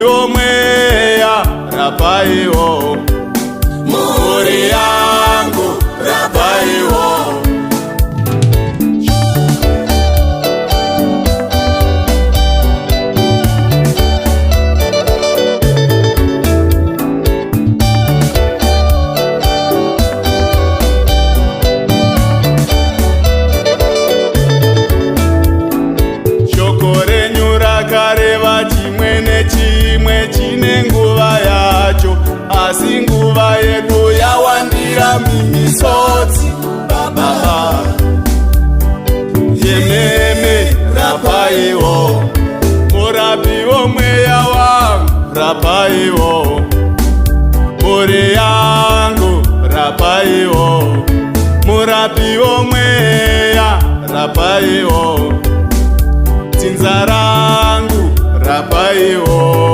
Mweya rapaiwo mhuri yangu rapaiwo. Shoko renyu rakareva chimwe nechimwe chine nguva yacho, asi nguva yedu yawandira misodzi. Baba yememe rapaiwo, murapiwo mweya wangu rapaiwo, mhuri yangu rapaiwo, murapiwo mweya rapaiwo, dzinza rangu rapaiwo.